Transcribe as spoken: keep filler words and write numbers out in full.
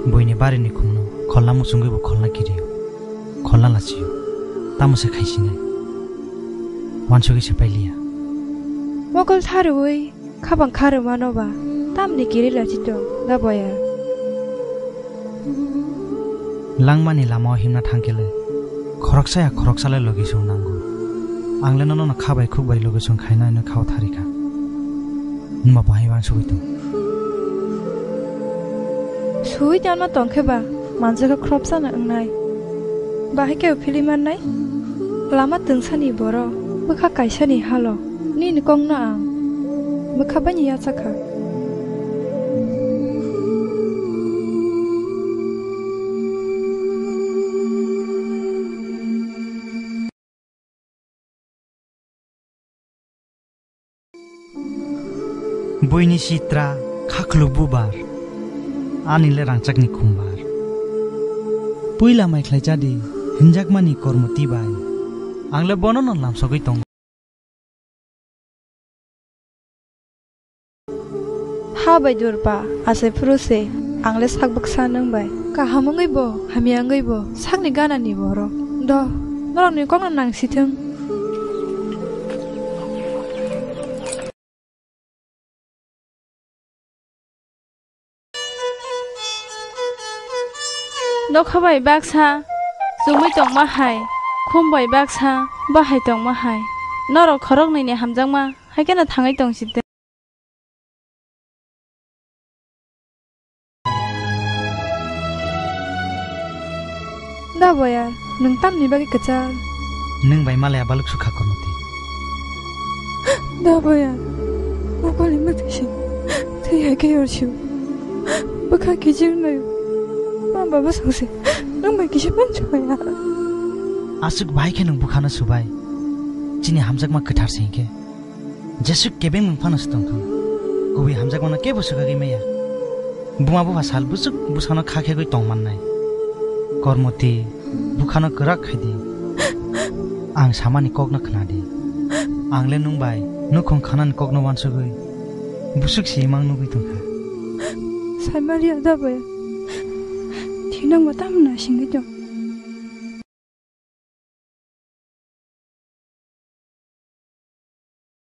Buini barini khumno kholna muchungwi bo kholna kirio, kholna lachio, tamo se khaisinai. Wansugwi se pailiya. Mokol tharwi khabang kharwi mano ba, tamni kiri lachi tong, da boya. Langmani lamao himna thangkele, khoroksa ya khoroksa le logi song nango. Ang le nono kha bai khuk bai logi song khaina hino khao tharikha. Numa bahai wansugwi tong. Sui tangma tongkhe ba, manjak khe khropsa no wngnai. Bahai khe phili mannai? Lama twngsani borok, bwkha kaisani halo, nini kokno ang bwkha baini yachakha. Buini sitra khakhlu bubar, ani le rangchakni khumbar. Puila mai khlai chadi hinjakmani kormoti bai, ang le bono no lamsogwi tongo. Ha bai durba, achai phuru se, ang le sak bwksa nwng bai. Kaham wngwi bo, hamya wngwi bo, sakni ganani borok. Do, norokni kokno nang sithwng. Nokha bai baksa chumui tongma hai, khum bai baksa bahai tongma hai. Norok khoroknwini hamjakma hai kheno thangwi tong site. Da boya, nwng tamni bagwi kwchar? Nwng bai malaya balwk sukha kormoti. Da boya, mokoli mwtwi se thwi hai khe yorsiu. Bwkha kijir nayo. Ma baba songse, nwng bai kisa panchwaya. Aswk bahai khe nwng bwkhano subai. Chini hamjakma kwthar se hinkhe. Jesuk kebengmung phano se tongthung. Kubui hamjakmano kebo swkagwi maya. Buma bupha sal bwswk bwsano kha khegwi tongmannai. Kormoti, bwkhano kwrak khaidi. Ang samani kokno khnadi. Ang le nwng bai nukhung khanani kokno wansugwi bwswk se imang nugwi tongkha. Saimaliya da boya. Thinangbo tamna singwi tong.